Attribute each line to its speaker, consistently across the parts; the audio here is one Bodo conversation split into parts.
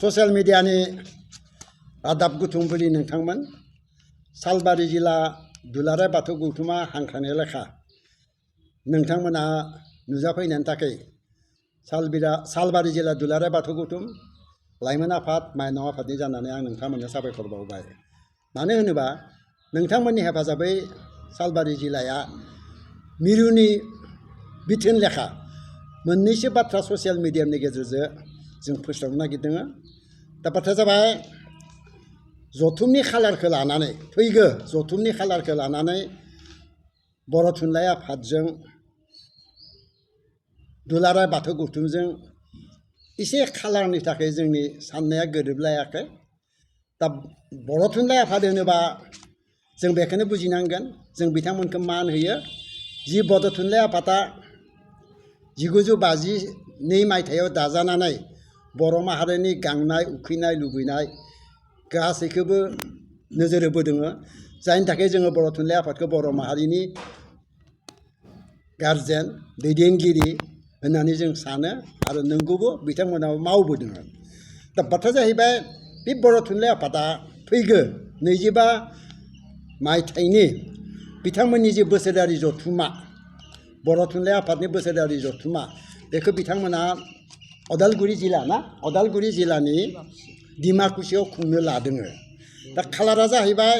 Speaker 1: ससियेल मिडियानि रादाब गुथुमफोरनि नोंथांमोन सालबारि जिल्ला दुलाराय बाथौ गौथुमा हांख्रायनाय लेखा नोंथांमोना नुजाफैनायनि थाखाय सालबारि जिल्ला दुलाराय बाथौ गौथुम लाइमोन आफाद माइनाव आफादनि जानानै आं नोंथांमोननो साबायखर बावबाय। मानो होनोबा नोंथांमोननि हेफाजाबै सालबारि जिल्लाया मिरुनि बिथोन लेखा मोननैसो बाथ्रा ससियेल मिडियानि गेजेरजों जों फोसावनो नागिरदों। दा बाथ्राया जाबाय जथुमनि खालारखौ लानानै फैगौ जथुमनि खालारखौ लानानै बर' थुनलाइ आफादजों दुलाराय बाथौ गौथुमजों एसे खालारनि थाखाय जोंनि साननाया गोरोबलायाखै। दा बर' थुनलाइ आफाद होनोबा जों बेखौनो बुजिनांगोन, जों बिथांमोनखौ मान होयो। जि बड' थुनलाइ आफादा 1952 मायथाइयाव दाजानानै बर' माहारिनि गांनाय उखैनाय लुबैनाय गासैखौबो नोजोर होबोदों, जायनि थाखाय जोङो बर' थुनलाइ आफादखौ बर' माहारिनि गारजेन दैदेनगिरि होननानै जों सानो आरो नंगौबो बिथांमोनाबो मावबोदों। दा बाथ्राया जाहैबाय बे बर' थुनलाइ आफादा फैगौ 25 मायथाइनि बिथांमोननि जे बोसोरारि जथुमा बर' थुनलाइ आफादनि बोसोरारि जथुमा बेखौ बिथांमोना अदालगुरि जिल्लानि डिमाकुसियाव खुंनो लादों। दा खालारा जाहैबाय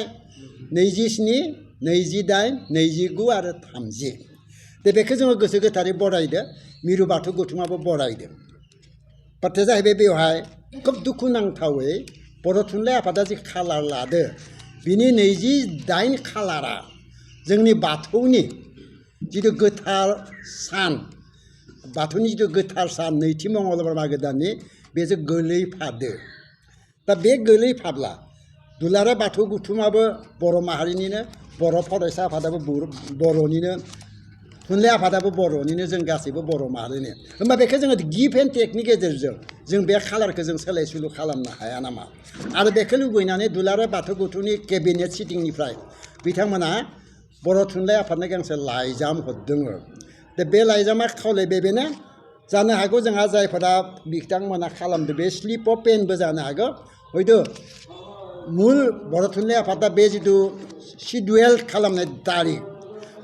Speaker 1: 27, 28, 29 आरो 30। दा बेखौ जोङो गोसो गोथारै बरायदों, मिरु बाथौ गौथुमाबो बरायदों। बाथ्राया जाहैबाय बेवहाय खोब दुखुनांथावै बर' थुनलाइ आफादा जि खालार लादो बिनि 28 खालारा जोंनि बाथौनि जिथु गोथार सान, बाथौनि जिथु गोथार सान नैथि मंगलबार मागो दाननि बेजों गोलैफादो। दा बे गोलैफाब्ला दुलाराय बाथौ गौथुमाबो बर' माहारिनिनो, बर' फरायसा आफादाबो बर'निनो, थुनलाइ आफादाबो बर'निनो, जों गासैबो बर' माहारिनि। होमबा बेखौ जोङो गिभ एन्ड टेकनि गेजेरजों जों बे खालारखौ जों सोलाय सोलु खालामनो हाया नामा? आरो बेखौ लुबैनानै दुलाराय बाथौ गौथुमनि केबिनेट सिटिंनिफ्राय बिथांमोना बर' थुनलाइ आफादनो गांसे लाइजाम हरदों। दा बे लाइजामा खावलायबाय बेनो, जानो हागौ जोंहा जायफोरा बिथांमोना खालामदों बे स्लिप अफ पेनबो जानो हागौ। हयथ' मुल बर' थुनलाइ आफादा बे जिथु सिडुवेल खालामनाय तारिख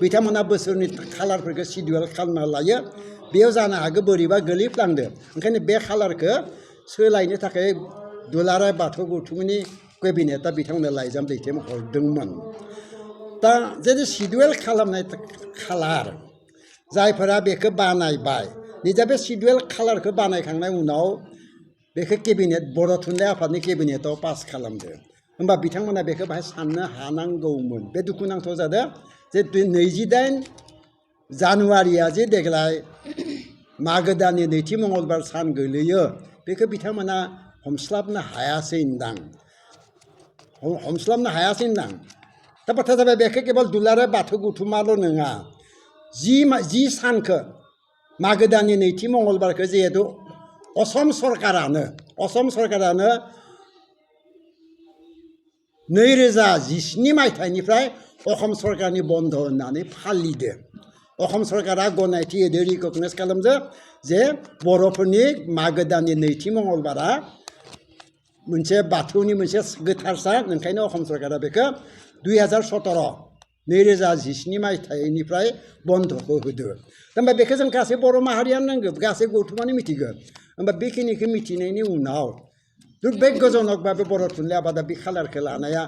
Speaker 1: बिथांमोना बोसोरनि खालारफोरखौ सिडुवेल खालामना लायो, बेयाव जानो हागौ बोरैबा गोलैफ्लांदों। ओंखायनो बे खालारखौ सोलायनो थाखाय दुलाराय बाथौ गौथुमनि केबिनेटआ बिथांमोननो लाइजाम दैथायहरदोंमोन। दा जे सिडुवेल खालामनाय खालार जायफोरा बेखौ बानायबाय, निजा बे सिडुवेल खालारखौ बानायखांनायनि उनाव बेखौ केबिनेट बर' थुनलाइ आफादनि केबिनेटआव पास खालामदो। होमबा बिथांमोना बेखौ बाहाय साननो हानांगौमोन। बे दुखुनांथाव जादों जे 28 जानुवारिया जे देग्लाय मागो दाननि नैथि मंगलबार सान गोलैयो, बेखौ बिथांमोना हमस्लाबनो हायासै होनदां। दा बाथ्राया जाबाय बेखौ केबल दुलाराय बाथौ गौथुमाल' नङा, जि सानखौ मागो दाननि नैथि मंगलबारखौ जिहेतु असम सरकारानो 2017 मायथाइनिफ्राय असम सरकारनि बन्द होननानै फालिदो। असम सरकारा गनायथि होदो, रिकगनाइज खालामदो जे बर'फोरनि मागो दाननि नैथि मंगलबारा मोनसे बाथौनि मोनसे गोथार सान। ओंखायनो असम सरकारा बेखौ 2017 मायथाइनिफ्राय बन्द'खौ होदो। होमबा बेखौ जों गासै बर' माहारियानो नांगौ, गासै गौथुमानो मिथिगौ। होमबा बेखिनिखौ मिथिनायनि उनाव दुर्भाग्यजनकभाबे बर' थुनलाइ आफादा बे खालारखौ लानाया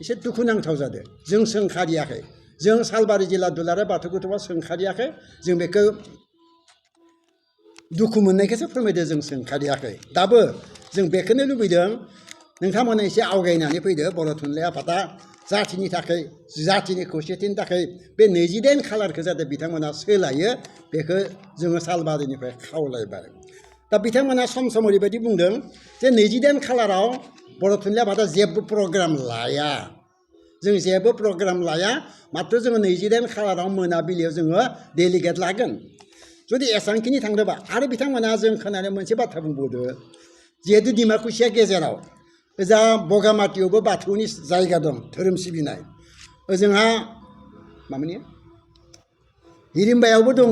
Speaker 1: एसे दुखुनांथाव जादों। जों सोंखारियाखै, जों सालबारि जिल्ला दुलाराय बाथौ गौथुमा सोंखारियाखै, जों बेखौ दुखु मोननायखौसो फोरमायदों, जों सोंखारियाखै। दाबो जों बेखौनो लुबैदों नोंथांमोना एसे आवगायनानै फैदो। बर' थुनलाइ आफादा जाथिनि थाखाय, जाथिनि खौसेथिनि थाखाय बे 28 खालारखौ जाहाथे बिथांमोना सोलायो, बेखौ जोङो सालबारिनिफ्राय खावलायबाय। दा बिथांमोना सम सम ओरैबायदि बुंदों जे 28 खालाराव बर' थुनलाइ आफादा जेबो प्रग्राम लाया। जों जेबो प्रग्राम लाया, माथ्र जोङो 28 खालाराव मोनाबिलियाव जोङो डेलिगेट लागोन। जुदि एसांखिनि थांदोंबा आरो बिथांमोना जों खोनानो मोनसे बाथ्रा बुंबावदो, जिहेतु डिमाकुसिया गेजेराव ओजा बगामाथियावबो बाथौनि जायगा दं धोरोम सिबिनाय, ओजोंहा मामानि हिरिम्बायावबो दङ,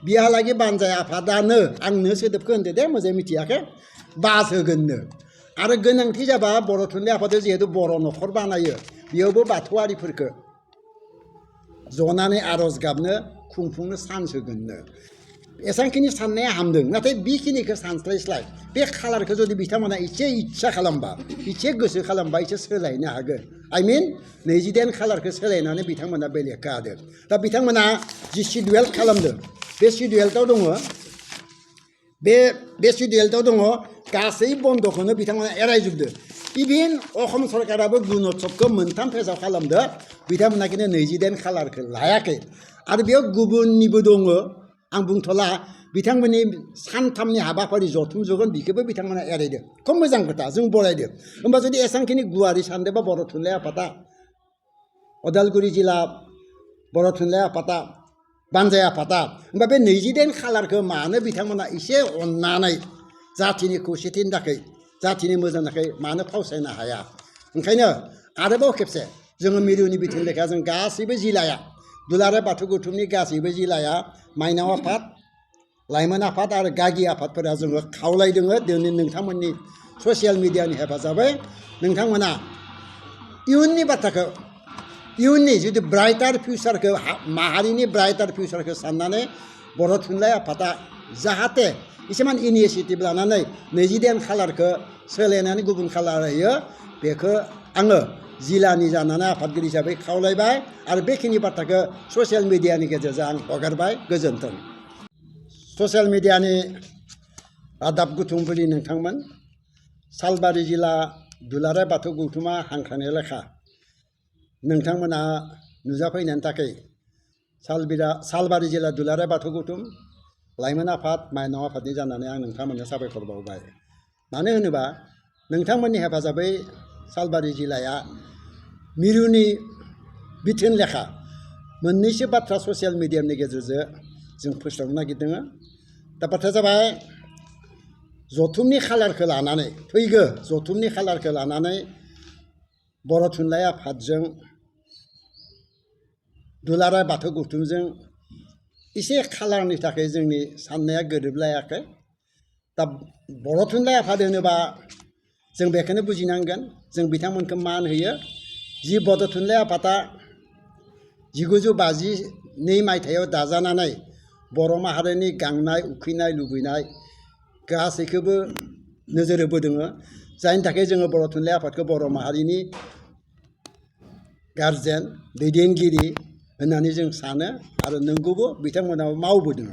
Speaker 1: बिहालागै बानजाय आफादानो आंनो सोदोबखौ होनदो दे मोजाङै मिथियाखै, बास होगोननो। आरो गोनांथि जाबा बर' थुनलाइ आफादा जिहेतु बर' न'खर बानायो बेयावबो बाथौआरिफोरखौ जनानै आर'ज गाबनो खुंफुंनो चान्स होगोननो एसांखिनि साननाया हामदों नाथाय बेखिनिखौ सानस्लायस्लाय बे खालारखौ जुदि बिथांमोना एसे इच्छा खालामबा एसे गोसो खालामबा एसे सोलायनो हागोन I mean 28 खालारखौ सोलायनानै बिथांमोना बेलेगखौ हादों दा बिथांमोना जि सिडुवेल खालामदों बे सिडुवेलआव दङ बे सिडुवेलआव दङ गासै बन्द'खौनो बिथांमोना एरायजोबदों इभेन असम सरकाराबो गुणोत्सबखौ मोनथाम फेजाव खालामदों बिथांमोना खिन्थु 28 खालारखौ लायाखै आरो बेयाव गुबुननिबो दङ आं बुंथ'ला बिथांमोननि सानथामनि हाबाफारि जथुम जगोन बेखौबो बिथांमोना एरायदों खोब मोजां खोथा जों बरायदों होमबा जुदि एसांखिनि गुवारै सानदोंबा बर' थुनलाइ आफादा अदालगुरि जिल्ला बर' थुनलाइ आफादा बानजाय आफादा होमबा बे 28 खालारखौ मानो बिथांमोना एसे अननानै जाथिनि खौसेथिनि थाखाय जाथिनि मोजांनि थाखाय मानो फावसायनो हाया ओंखायनो आरोबाव खेबसे जोङो मिरुनि बिथोन लेखा जों गासैबो जिल्लाया दुलाराय बाथौ गौथुमनि गासैबो जिल्लाया माइनाव आफाद लाइमोन आफाद आरो गागि आफादफोरा जोङो खावलायदों दिनै नोंथांमोननि ससियेल मिडियानि हेफाजाबै नोंथांमोना इयुननि बाथ्राखौ इयुननि जुदि ब्राइटार फिउचारखौ माहारिनि ब्राइटार फिउचारखौ साननानै बर' थुनलाइ आफादा जाहाथे इसेमान इनिसियेटिभ लानानै 28 खालारखौ सोलायनानै गुबुन खालार होयो बेखौ आङो जिल्लानि जानानै आफादगिरि हिसाबै खावलायबाय आरो बेखिनि बाथ्राखौ ससियेल मिडियानि गेजेरजों आं हगारबाय गोजोन्थों ससियेल मिडियानि रादाब गुथुमफोरनि नोंथांमोन सालबारि जिल्ला दुलाराय बाथौ गौथुमा हांख्रायनाय लेखा नोंथांमोना नुजाफैनायनि थाखाय सालबारि जिल्ला दुलाराय बाथौ गौथुम लाइमोन आफाद माइनाव आफादनि जानानै आं नोंथांमोननो साबायखर बावबाय मानो होनोबा नोंथांमोननि हेफाजाबै सालबारि जिल्लाया मिरुनि बिथोन लेखा मोननैसो बाथ्रा ससियेल मिडियानि गेजेरजों जों फोसावनो नागिरदों दा बाथ्राया जाबाय जथुमनि खालारखौ लानानै फैगौ जथुमनि खालारखौ लानानै बर' थुनलाइ आफादजों दुलाराय बाथौ गौथुमजों एसे खालारनि थाखाय जोंनि साननाया गोरोबलायाखै दा बर' थुनलाइ आफाद होनोबा जों बेखौनो बुजिनांगोन जों बिथांमोनखौ मान होयो जि बड' थुनलाइ आफादा 1952 मायथाइयाव दाजानानै बर' माहारिनि गांनाय उखैनाय लुबैनाय गासैखौबो नोजोर होबोदों जायनि थाखाय जोङो बर' थुनलाइ आफादखौ बर' माहारिनि गारजेन दैदेनगिरि होननानै जों सानो आरो नंगौबो बिथांमोनाबो मावबोदों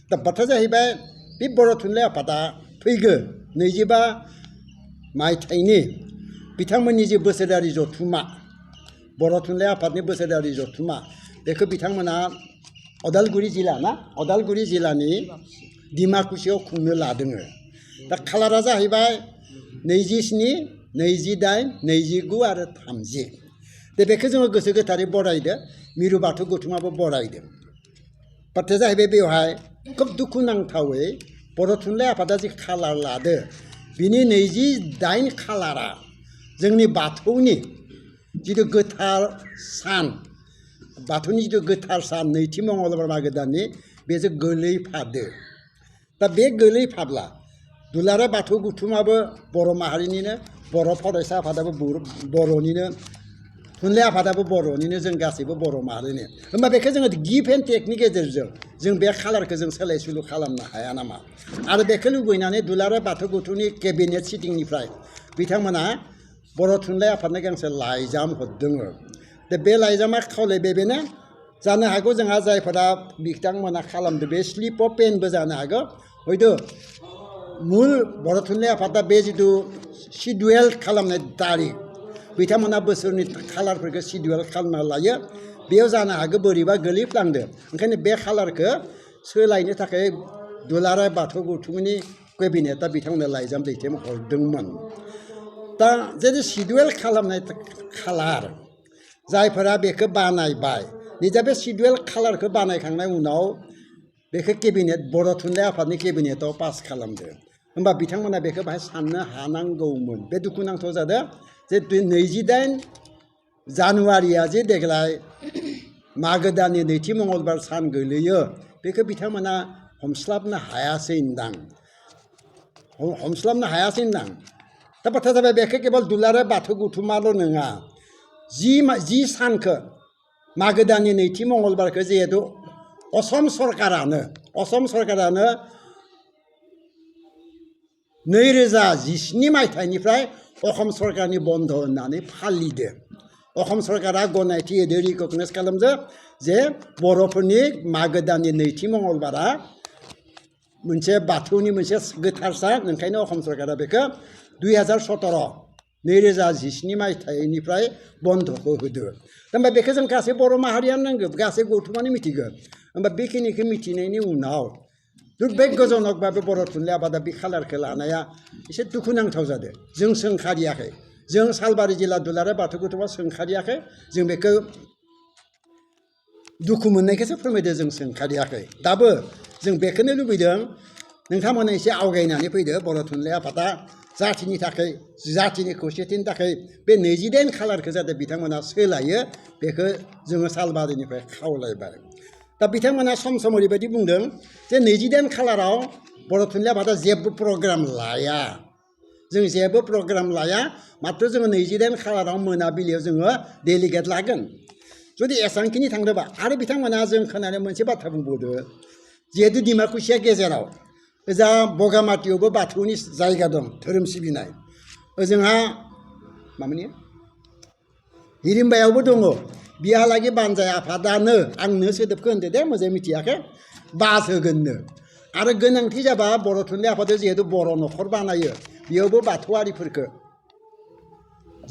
Speaker 1: दा बाथ्राया जाहैबाय बे बर' थुनलाइ आफादा फैगौ 25 मायथाइनि बिथांमोननि जे बोसोरारि जथुमा बर' थुनलाइ आफादनि बोसोरारि जथुमा बेखौ बिथांमोना अदालगुरि जिल्ला ना अदालगुरि जिल्लानि डिमाकुसियाव खुंनो लादों दा खालारा जाहैबाय 27 28 29 आरो 30 दा बेखौ जोङो गोसो गोथारै बरायदों मिरु बाथौ गौथुमाबो बरायदों बाथ्राया जाहैबाय बेवहाय खोब दुखुनांथावै बर' थुनलाइ आफादा जि खालार लादो बिनि 28 खालारा जोंनि बाथौनि जिथु गोथार सान बाथौनि जिथु गोथार सान नैथि मंगलबार मागो दाननि बेजों गोलैफादो दा बे गोलैफाब्ला दुलाराय बाथौ गौथुमाबो बर' माहारिनिनो बर' फरायसा आफादाबो बर'निनो थुनलाइ आफादाबो बर'निनो जों गासैबो बर' माहारिनि होमबा बेखौ जोङो गिभ एन्ड टेकनि गेजेरजों जों बे खालारखौ जों सोलाय सोलु खालामनो हाया नामा आरो बेखौ लुबैनानै दुलाराय बाथौ गौथुमनि केबिनेट सिटिंनिफ्राय बिथांमोना बर' थुनलाइ आफादनो गांसे लाइजाम हरदों दा बे लाइजामा खावलायबाय बेनो जानो हागौ जोंहा जायफोरा बिथांमोना खालामदों बे स्लिप अफ पेनबो जानो हागौ हयथ' मुल बर' थुनलाइ आफादा बे जिथु सिडुवेल खालामनाय तारिख बिथांमोना बोसोरनि खालारफोरखौ सिडुवेल खालामना लायो बेयाव जानो हागौ बोरैबा गोलैफ्लांदों ओंखायनो बे खालारखौ सोलायनो थाखाय दुलाराय बाथौ गौथुमनि केबिनेटआ बिथांमोननो लाइजाम दैथायहरदोंमोन दा जेरै सिडुवेल खालामनाय खालार जायफोरा बेखौ बानायबाय निजा बे सिडुवेल खालारखौ बानायखांनायनि उनाव बेखौ केबिनेट बर' थुनलाइ आफादनि केबिनेटआव पास खालामदों होमबा बिथांमोना बेखौ बाहाय साननो हानांगौमोन बे दुखुनांथाव जादों जे 28 जानुवारिया जे देग्लाय मागो दाननि नैथि मंगलबार सान गोलैयो बेखौ बिथांमोना हमस्लाबनो हायासै होनदां दा बाथ्रा जाबाय बेखौ केबल दुलाराय बाथौ गौथुमाल' नङा जि सानखौ मागो दाननि नैथि मंगलबारखौ जिहेतु असम सरकारानो 2017 मायथाइनिफ्राय असम सरकारनि बन्द होननानै फालिदो असम सरकारा गनायथि होदो रिकगनाइज खालामदो जे बर'फोरनि मागो दाननि नैथि मंगलबारा मोनसे बाथौनि मोनसे गोथार सान ओंखायनो असम सरकारा बेखौ 2017 मायथाइनिफ्राय बन्द'खौ होदो होमबा बेखौ जों गासै बर' माहारियानो नांगौ गासै गौथुमानो मिथिगौ होमबा बेखिनिखौ मिथिनायनि उनाव दुर्भाग्यजनकभाबे बर' थुनलाइ आफादा बे खालारखौ लानाया एसे दुखुनांथाव जादों जों सोंखारियाखै जों सालबारि जिल्ला दुलाराय बाथौ गौथुमा सोंखारियाखै जों बेखौ दुखु मोननायखौसो फोरमायदों जों सोंखारियाखै दाबो जों बेखौनो लुबैदों नोंथांमोना एसे आवगायनानै फैदो बर' थुनलाइ आफादा जाथिनि थाखाय जाथिनि खौसेथिनि थाखाय बे 29 खालारखौ जाहाथे बिथांमोना सोलायो बेखौ जोङो सालबारिनिफ्राय खावलायबाय दा बिथांमोना सम ओरैबायदि बुंदों जे 29 खालाराव बर' थुनलाइ आफादा जेबो प्रग्राम लाया जों जेबो प्रग्राम लाया मात्र जोङो 29 खालाराव मोनाबिलियाव जोङो डेलिगेट लागोन जुदि एसांखिनि थांदोंबा आरो बिथांमोना जों खोनानो मोनसे बाथ्रा बुंबावदो जिहेतु डिमाकुसिया गेजेराव ओजा बगामाथियावबो बाथौनि जायगा दं धोरोम सिबिनाय ओजोंहा मामानि हिरिम्बायावबो दङ बिहालागै बानजाय आफादानो आंनो सोदोबखौ होनदो दे मोजाङै मिथियाखै बास होगोननो आरो गोनांथि जाबा बर' थुनलाइ आफादा जिहेतु बर' न'खर बानायो बेयावबो बाथौआरिफोरखौ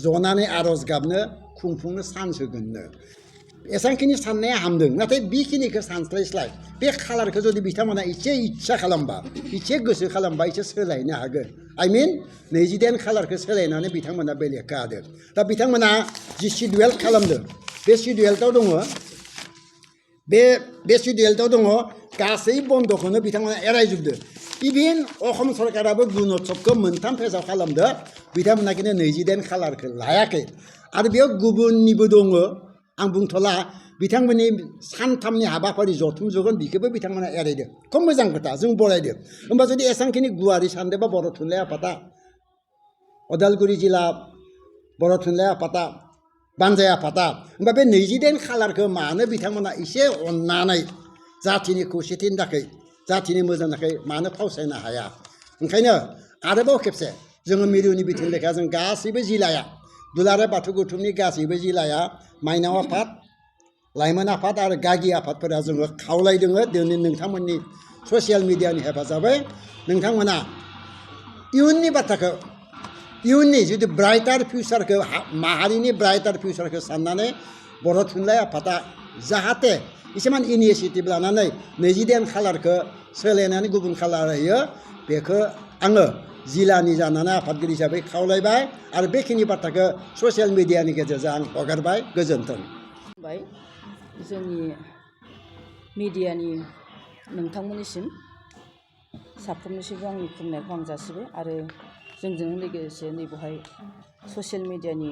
Speaker 1: जनानै आर'ज गाबनो खुंफुंनो चान्स होगोननो एसांखिनि साननाया हामदों नाथाय बेखिनिखौ सानस्लायस्लाय बे खालारखौ जुदि बिथांमोना एसे इच्छा खालामबा एसे गोसो खालामबा एसे सोलायनो हागोन I mean 29 खालारखौ सोलायनानै बिथांमोना बेलेगखौ हादों दा बिथांमोना जि सिडुवेल खालामदों बे सिडुवेलआव दङ बे सिडुवेलआव दङ गासै बन्द'खौनो बिथांमोना एरायजोबदों इभेन असम सरकाराबो गुणोत्सबखौ 3 फेजाव खालामदो बिथांमोना खिन्थु 29 खालारखौ लायाखै आरो बेयाव गुबुननिबो दङ आं बुंथ'ला बिथांमोननि सानथामनि हाबाफारि जथुम जगोन बेखौबो बिथांमोना एरायदों खोब मोजां खोथा जों बरायदों होमबा जुदि एसांखिनि गुवारै सानदोंबा बर' थुनलाइ आफादा अदालगुरि जिल्ला बर' थुनलाइ आफादा बानजाय आफादा होमबा बे 29 खालारखौ मानो बिथांमोना एसे अननानै जाथिनि खौसेथिनि थाखाय जाथिनि मोजांनि थाखाय मानो फावसायनो हाया ओंखायनो आरोबाव खेबसे जोङो मिरुनि बिथोन लेखा जों गासैबो जिल्लाया दुलाराय बाथौ गौथुमनि गासैबो जिल्लाया माइनाव आफाद लाइमोन आफाद आरो गागि आफादफोरा जोङो खावलायदों दिनै नोंथांमोननि ससियेल मिडियानि हेफाजाबै नोंथांमोना इयुननि बाथ्राखौ इयुननि जुदि ब्राइटार फिउचारखौ माहारिनि ब्राइटार फिउचारखौ साननानै बर' थुनलाइ आफादा जाहाथे एसेमान इनिसियेटिभ लानानै 29 खालारखौ सोलायनानै गुबुन खालार होयो बेखौ आङो जिल्लानि जानानै आफादगिरि हिसाबै खावलायबाय आरो बेखिनि बाथ्राखौ ससियेल मिडियानि गेजेरजों आं हगारबाय गोजोन्थों
Speaker 2: जोंनि मिडियानि नोंथांमोननिसिम साफ्रोमनिसिमबो आंनि खुलुमनायखौ आं जासिबाय आरो जोंजों लोगोसे नैबेहाय ससियेल मिडियानि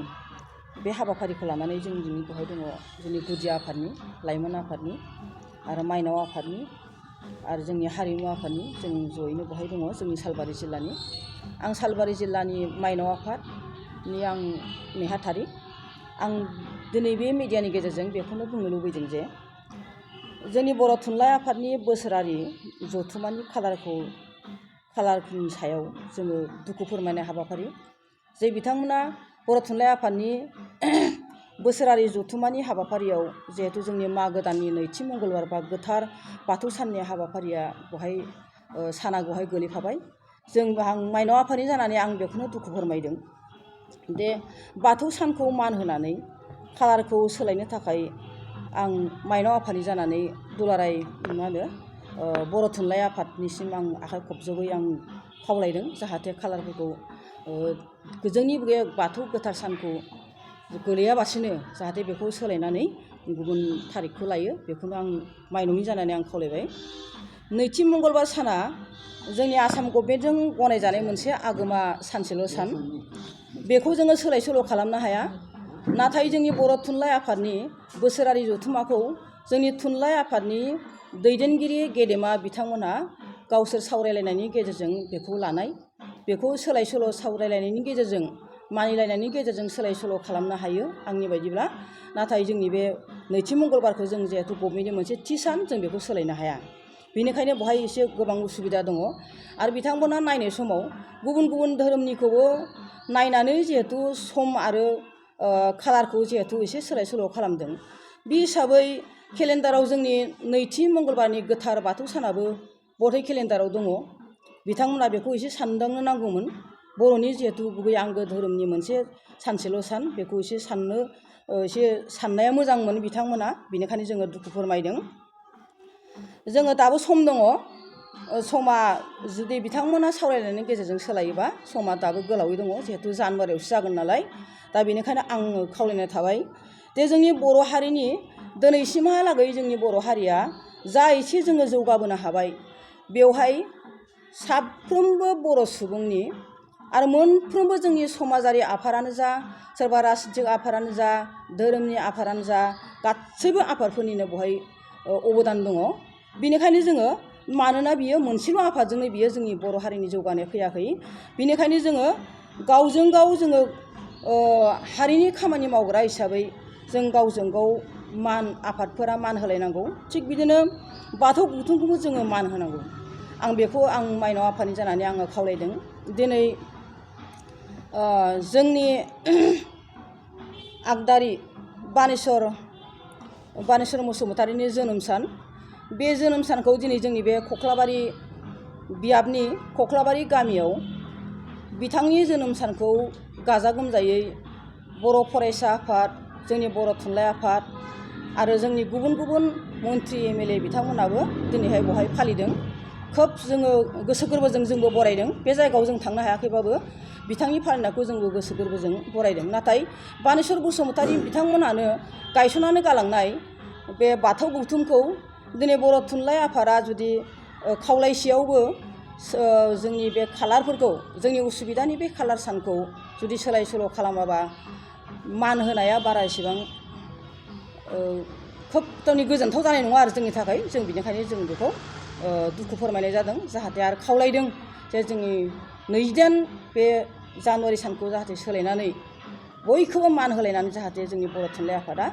Speaker 2: बे हाबाफारिखौ लानानै जों दिनै बेवहाय दङ जोंनि गुदि आफादनि लाइमोन आफादनि आरो माइनाव आफादनि आरो जोंनि हारिमु आफादनि जों जयैनो बेवहाय दङ जोंनि सालबारि जिल्लानि आं सालबारि जिल्लानि माइनाव आफादनि आं नेहाथारि आं दिनै बे मिडियानि गेजेरजों बेखौनो बुंनो लुबैदों जे जोंनि बर' थुनलाइ आफादनि बोसोरारि जथुमानि खालारनि सायाव जोङो दुखु फोरमायनाय हाबाफारि जे बिथांमोना बर' थुनलाइ आफादनि बोसोरारि जथुमानि हाबाफारियाव जिहेतु जोंनि मागो दाननि नैथि मंगलबार बा गोथार बाथौ साननि हाबाफारिया बहाय साना बहाय गोलैफाबाय आं माइनाव आफादनि जानानै आं बेखौनो दुखु फोरमायदों दे बाथौ सानखौ मान होनानै खालारखौ सोलायनो थाखाय आं माइनाव आफादनि जानानै दुलाराय बर' थुनलाइ आफादनिसिम आं आखाइ खबजबै आं खावलायदों जाहाथे खालारफोरखौ जोंनि बे बाथौ गोथार सानखौ गोलैयाबासिनो जाहाथे बेखौ सोलायनानै गुबुन थारिखखौ लायो बेखौनो आं माइनावनि जानानै आं खावलायबाय नैथि मंगलबार साना जोंनि आसाम गभर्नमेन्टजों गनायजानाय मोनसे आगोमा सानसेल' सान बेखौ जोङो सोलाय सोल' खालामनो हाया नाथाय जोंनि बर' थुनलाइ आफादनि बोसोरारि जथुमाखौ जोंनि थुनलाइ आफादनि दैदेनगिरि गेदेमा बिथांमोनहा गावसोर सावरायलायनायनि गेजेरजों बेखौ लानाय बेखौ सोलाय सोल' सावरायलायनायनि गेजेरजों मानिलायनायनि गेजेरजों सोलाय सोल' खालामनो हायो आंनि बायदिब्ला। नाथाय जोंनि बे नैथि मंगलबारखौ जों जिहेथु गभर्नमेन्टनि मोनसे थि सान जों बेखौ सोलायनो हाया। बेनिखायनो बेवहाय एसे गोबां उसुबिदा दङ। आरो बिथांमोना नायनाय समाव गुबुन गुबुन धोरोमनिखौबो नायनानै जिहेथु सम आरो खालारखौ जिहेथु एसे सोलाय सोल' खालामदों। बे हिसाबै केलेन्डाराव जोंनि नैथि मंगलबारनि गोथार बाथौ सानाबो बर'नि केलेन्डाराव दङ। बिथांमोना बेखौ एसे सानदांनो नांगौमोन। बर'नि जिहेथु गुबै आंगो धोरोमनि मोनसे सानसेल' सान, बेखौ एसे साननाया मोजांमोन बिथांमोना। बेनिखायनो जोङो दुखु फोरमायदों। जोङो दाबो सम दङ। समा जुदि बिथांमोना सावरायनायनि गेजेरजों सोलायोबा समा दाबो गोलावै दङ, जिहेथु जानुवारियावसो जागोन नालाय। दा बेनिखायनो आङो खावलायनाय थाबाय जे जोंनि बर' हारिनि दिनैसिमहालागै जोंनि बर' हारिया जा एसे जोङो जौगाबोनो हाबाय, बेवहाय साफ्रोमबो बर' सुबुंनि आरो मोनफ्रोमबो जोंनि समाजारि आफादानो जा, सोरबा राजनितिक आफादानो जा, धोरोमनि आफादानो जा, गासैबो आफादफोरनिनो बेवहाय अबदान दङ। बेनिखायनो जोङो मानोना बियो मोनसेल' आफादजोंनो बियो जोंनि बर' हारिनि जौगानाय फैयाखै। बेनिखायनो जोङो गावजों गाव जोङो हारिनि खामानि मावग्रा हिसाबै जों गावजों गाव आफादफोरा मान होलायनांगौ। थिग बिदिनो बाथौ गौथुमखौबो जोङो मान होनांगौ। आं बेखौ माइनाव आफादनि जानानै आङो खावलायदों। दिनै जोंनि आगदारि बानेस्वर बसुमतारिनि जोनोम सान, बे जोनोम सानखौ दिनै जोंनि बे खख्लाबारि बियाबनि खख्लाबारि गामियाव बिथांनि जोनोम सानखौ गाजा गोमजायै बर' फरायसा आफाद, जोंनि बर' थुनलाइ आफाद आरो जोंनि गुबुन गुबुन मन्त्रि एमएलए बिथांमोनाबो दिनैहाय बेवहाय फालिदों। खोब जोङो गोसो गोरबोजों जोंबो बरायदों। बे जायगायाव जों थांनो हायाखैबाबो बिथांनि फालिनायखौ जोंबो गोसो गोरबोजों बरायदों। नाथाय बानेस्वर बसुमतारि बिथांमोनानो गायसननानै गालांनाय बे बाथौ गौथुमखौ दिनै बर' थुनलाइ आफादा जुदि खावलायसेयावबो जोंनि बे खालारफोरखौ, जोंनि उसुबिदानि बे खालार सानखौ जुदि सोलाय सोल' खालामाबा मान होनाया बारा एसेबां खोब गावनि गोजोनथाव जानाय नङा आरो जोंनि थाखाय। जों बेनिखायनो जों बेखौ दुखु फोरमायनाय जादों। जाहाथे आरो खावलायदों जे जोंनि 29 बे जानुवारि सानखौ जाहाथे सोलायनानै बयखौबो मान होलायनानै जाहाथे जोंनि बर' थुनलाइ आफादा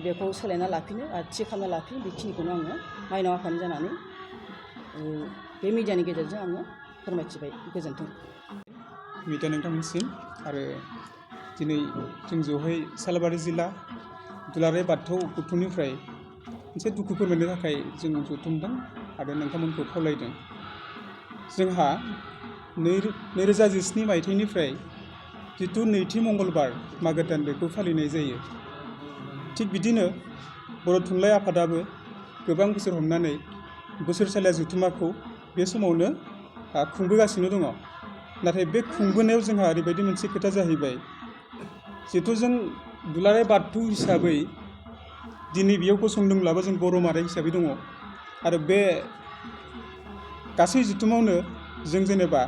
Speaker 2: बेखौ सोलायना लाफिनो आरो थि खालामना लाफिनो। बेखिनिखौनो आङो माइनाव आफादनि जानानै बे मिडियानि गेजेरजों आङो फोरमायथिबाय। गोजोन्थों।
Speaker 3: मिडिया नोंथांमोनसिम आरो दिनै जों ज'है सालबारि जिल्ला दुलाराय बाथौ गौथुमनिफ्राय मोनसे दुखु फोरमायनो थाखाय जों जथुमदों आरो नोंथांमोनखौ खावलायदों। जोंहा 2017 मायथाइनिफ्राय जिथु नैथि मंगलबार मागो दान बेखौ फालिनाय जायो। थिग बिदिनो बर' थुनलाइ आफादाबो गोबां बोसोर हमनानै बोसोरसालिया जथुम्माखौ बे समावनो खुंबोगासिनो दङ। नाथाय बे खुंबोनायाव जोंहा ओरैबायदि मोनसे खोथा जाहैबाय, जिहेथु जों दुलाराय बाथौ हिसाबै दिनै बेयाव गसंदोंब्लाबो जों बर' माहारि हिसाबै दङ आरो बे गासै जथुमावनो जों जेनेबा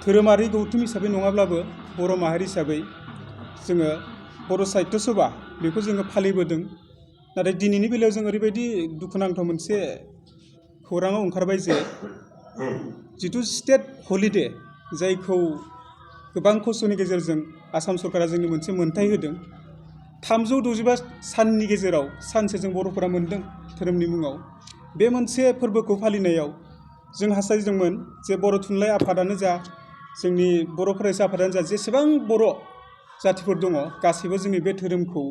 Speaker 3: धोरोमारि गौथुम हिसाबै नङाब्लाबो बर' माहारि हिसाबै जोङो बर' साहित्य सभा बेखौ जोङो फालिबोदों। नाथाय दिनैनि बेलायाव जों ओरैबायदि दुखुनांथाव मोनसे खौराङाव ओंखारबाय जे जिथु स्टेट हलिडे, जायखौ गोबां खस्थ'नि गेजेरजों आसाम सरकारा जोंनो मोनसे मोन्थाय होदों, 365 साननि गेजेराव सानसे जों बर'फोरा मोन्दों धोरोमनि मुङाव। बे मोनसे फोरबोखौ फालिनायाव जों हास्थायदोंमोन जे बर' थुनलाइ आफादानो जा, जोंनि बर' फरायसा आफादानो जा, जेसेबां बर' जाथिफोर दङ गासैबो जोंनि बे धोरोमखौ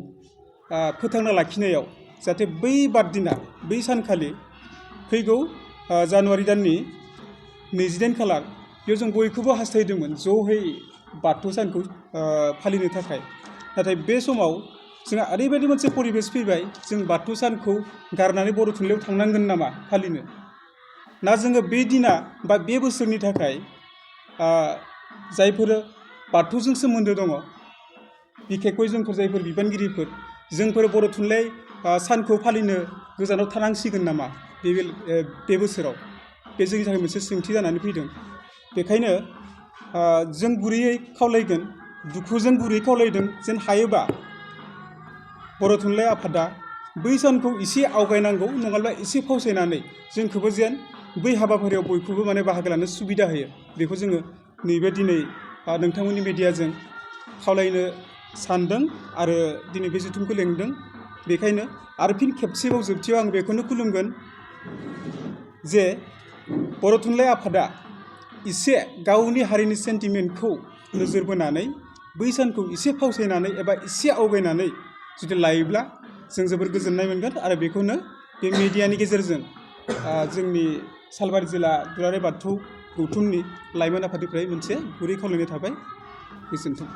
Speaker 3: फोथांना लाखिनायाव जाहाथे बै बारदिना, बै सानखालि फैगौ जानुवारि दाननि 29 खालार बेयाव जों बयखौबो हास्थायदोंमोन ज'है बाथौ सानखौ फालिनो थाखाय। नाथाय बे समाव जोंहा ओरैबायदि मोनसे परिबेस फैबाय, जों बाथौ सानखौ गारनानै बर' थुनलाइयाव थांनांगोन नामा फालिनो? ना जोङो बे दिना बा बे बोसोरनि थाखाय जायफोर बाथौजों सोमोन्दो दङ, बिखेखকৈ जोंफोर जायफोर बिबानगिरिफोर, जोंफोर बर' थुनलाइ सानखौ फालिनो गोजानाव थानांसिगोन नामा बे बोसोराव? बे जोंनि थाखाय मोनसे सोंथि जानानै फैदों। बेखायनो जों गुरैयै खावलायगोन, दुखुजों गुरैयै खावलायदों, जेन हायोबा बर' थुनलाइ आफादा बै सानखौ एसे आवगायनांगौ, नङाब्ला एसे फावसायनानै जोंखौबो जेन बै हाबाफारियाव बयखौबो माने बाहागो लानो सुबिदा होयो बेखौ जोङो नैबे दिनै नोंथांमोननि मेडियाजों खावलायनो सानदों आरो दिनै बे जथुमखौ लेंदों। बेखायनो आरो फिन खेबसेबाव जोबथियाव आं बेखौनो खुलुमगोन जे बर' थुनलाइ आफादा एसे गावनि हारिनि सेन्टिमेन्टखौ नोजोर बोनानै बै सानखौ एसे फावसायनानै एबा एसे आवगायनानै जुदि लायोब्ला जों जोबोर गोजोननाय मोनगोन आरो बेखौनो बे मिडियानि गेजेरजों जोंनि सालबारि जिल्ला दुलाराय बाथौ गौथुमनि लाइमोन आफादनिफ्राय मोनसे गुरै खावलायनाय थाबाय। गोजोन्थों।